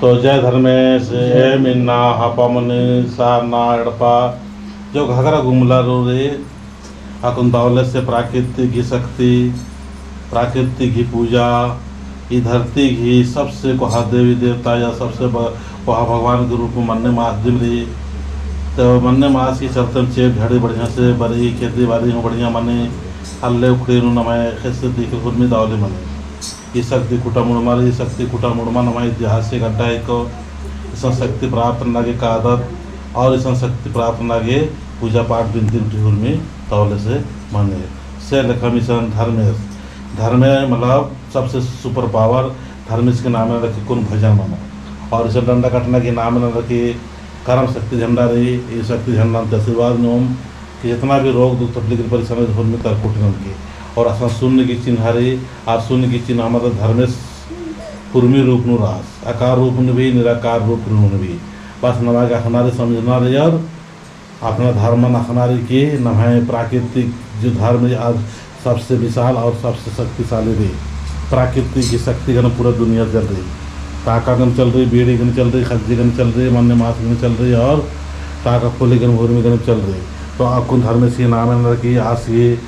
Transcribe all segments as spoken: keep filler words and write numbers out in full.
तो जय धर्मेस, एम इन्ना हापामुनी, सारना, एड़पा, जो घाघरा गुमला रई, अक्कुन दव ले से प्राकृतिक गही शक्ति, प्राकृतिक गही पूजा, ई धरती गही सबसे कोहा देवी देवता या सबसे ब-, कोहा भगवान के रूप में मन्ने मास दिम रई। तो मन्ने मास की चलते चेंप झाड़ी बढ़िया से बरई, खेती बाड़ी हूँ बढ़िया मनी, अल्ले उखड़ी नू नम्है खेत से दिखर हुरमी दव ले मनी। ई शक्ति खुटा मुड़मा रई, ई शक्ति खुटा मुड़मा नम्है इतिहास से गड्डा हेको, इसन शक्ति प्राप्त नना गे कादत और इसन शक्ति प्राप्त नना गे पूजा पाठ बिनती गुट्ठी हुरमी दव ले से मनी। से लेखम इसन धर्मेस, धर्मे मतलब सबसे super power, धर्मेस के नामे नना रई कि अक्कुन भजन मनो। और इसन डंडा कट्टना के नामे नना रई कि करम शक्ति झंडा रई, ई शक्ति झंडा ती आशीर्वाद ननोम कि जितना भी रोग दुख तकलीफ परेशानी हुरमी तरकुटी ननके। और असन शून्य गही चिन्ह रई, आ शून्य गही चिन्ह मतलब धर्मेस हुरमी रूप नू रअस, आकार रूप नू भी, निराकार रूप नू भी। बस नमा गे अख़ना रई, समझना रई और अपना धर्मन अख़ना रई कि नम्है प्राकृतिक जो धर्म है, आज सबसे विशाल और सबसे शक्तिशाली रई। प्राकृतिक गही शक्ति गने पूरा दुनिया चल रई। ताका गने चल रई, बीड़ी गने चल रई, खज्जी गने चल रई, मन्ने मास गने चल रई और ताका खोली गने, हुरमी गने चल रई। तो अक्कुन धर्मेस गही नामे नना रई कि आस गही,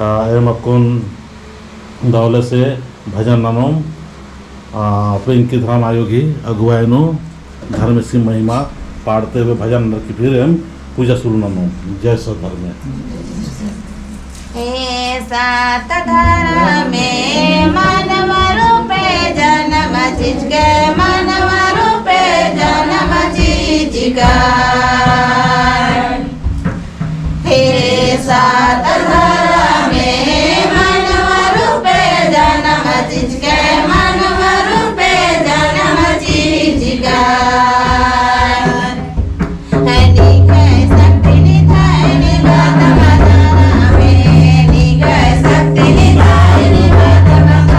आ, एम अक्कुन दव ले से भजन ननोम, आ, पिंकी धर्म आयो गही अगुवाई नू धर्मेस गही महिमा पाड़ते हुए भजन नना रई कि फिर एम पूजा शुरू ननोम। जय सत धर्मे। हे सत धर्मे मानव रूपे जनम चिचके, मानव रूपे जनम चिचका। हे सत धर्मे मानव रूपे जनम चिचके, मानव रूपे जनम चिचका। निंग्है शक्ति निंग्है निंग्है धर्मे, निंग्है शक्ति निंग्है निंग्है धर्मे।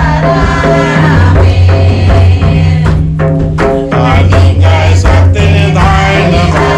निंग्है शक्ति निंग्है निंग्है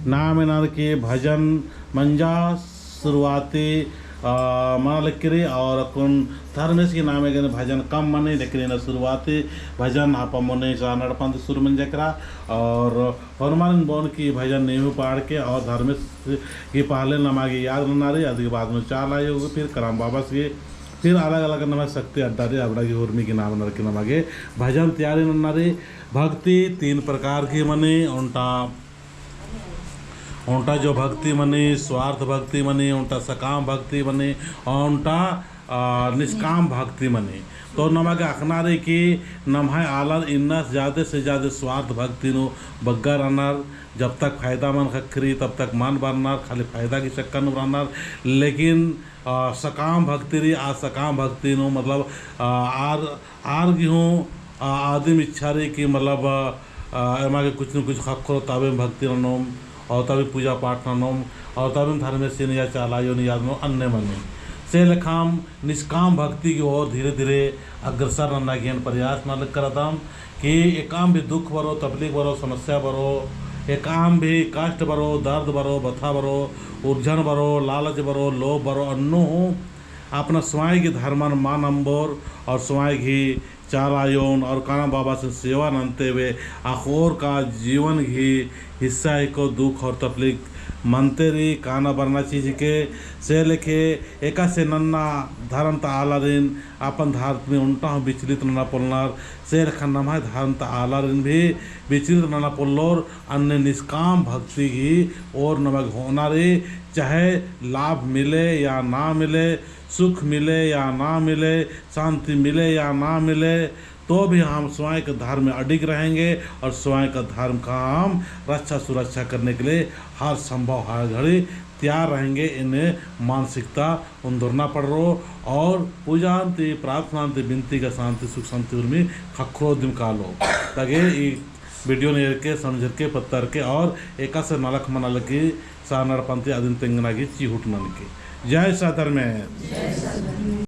नाम एन्ने की भजन मंजा शुरुआती, आ, मना लगी रई और अक्कुन धर्मेस की नामे गने भजन कम मनी, लेकिन एन्ने शुरुआती भजन आपा मने चाला नड़पन ती शुरू मंजा केरा और होरमारिन बओन की भजन नीम हूँ पाड़ के और धर्मेस की पहले नमा गे याद नन्ना रई, अदि के बाद नू चाला आयो गे, फिर करम बाबस गे, फिर अलग-अलग नमा शक्ति अड्डा रई, अबड़ा गे उर्मी की नाम नर की नमा गे भजन तैयारी नन्ना रई। भक्ति तीन प्रकार की मनी, ओन्टा ओन्टा जो भक्ति मनी, स्वार्थ भक्ति मनी, ओन्टा सकाम भक्ति मनी, ओन्टा, आ, निष्काम भक्ति मनी। तो नमा गे अख़ना रई कि नम्है आलर इन्नस जादे से जादे स्वार्थ भक्ति नू बग्गे रअनर, जब तक फायदा मल ख़क्खरी, तब तक मल बरनर, खाली फायदा की चक्कर नू रअनर। लेकिन, आ, सकाम भक्ति रई, आ सकाम भक्ति नू मतलब, आ, आर आर गे हूँ, आ, आदिम इच्छा रई कि मतलब, आ, एमा गे कुछ न कुछ ख़क्खरो तबे भक्ति ननोम, और तबे पूजा पाठ ननोम, और तबे धर्मेसिन या चाला आयोन याद ननोम, अन्ने मनी। से लेखाम निष्काम भक्ति की ओर धीरे-धीरे अग्रसर नन्ना गे एन प्रयास नना लग करदम कि एकाम भी दुख बरो, तकलीफ बरो, समस्या बरो, एकाम भी कष्ट बरो, दर्द बरो, बथा बरो, उलझन बरो, लालच बरो, लोभ बरो, अन्नु हूँ अपना स्वयं की धर्मन मल नम्बोर और स्वयं की चाला आयोन और काना बाबासिन सेवा नन्ते हुए अख़ोर का जीवन गही हिस्सा हिको। दुख और तकलीफ मनते रई, काना बरना चीज हिके। से लेखे एकासे नन्ना धर्म ता आलारिन अपन धर्म ती ओन्टा हूँ विचलित नना पोल्लनर, से लेखा नम्है धर्म ता आलारिन भी विचलित नना पोल्लोर। अन्ने निष्काम भक्ति गही ओर नमा गे होना रई, चाहे लाभ मिले या ना मिले, सुख मिले या ना मिले, शांति मिले या ना मिले, तो भी हम स्वयं के धर्म में अडिग रहेंगे और स्वयं का धर्म का हम रक्षा सुरक्षा करने के लिए हर संभव हर घड़ी तैयार रहेंगे। एन्ने मानसिकता उन्दुरना पड़रो और पूजा ती, प्रार्थना ती, बिनती का शांति, सुख शांति उर्मी ख़क्खरो दिम कालो। ताकि ई video ने एरके, समझरके, पत्तरके और एकासे नलख मना लगी, चाला नड़पन ती अदिन तेंगना गही चिहुट ननके। जय सत धर्मेस।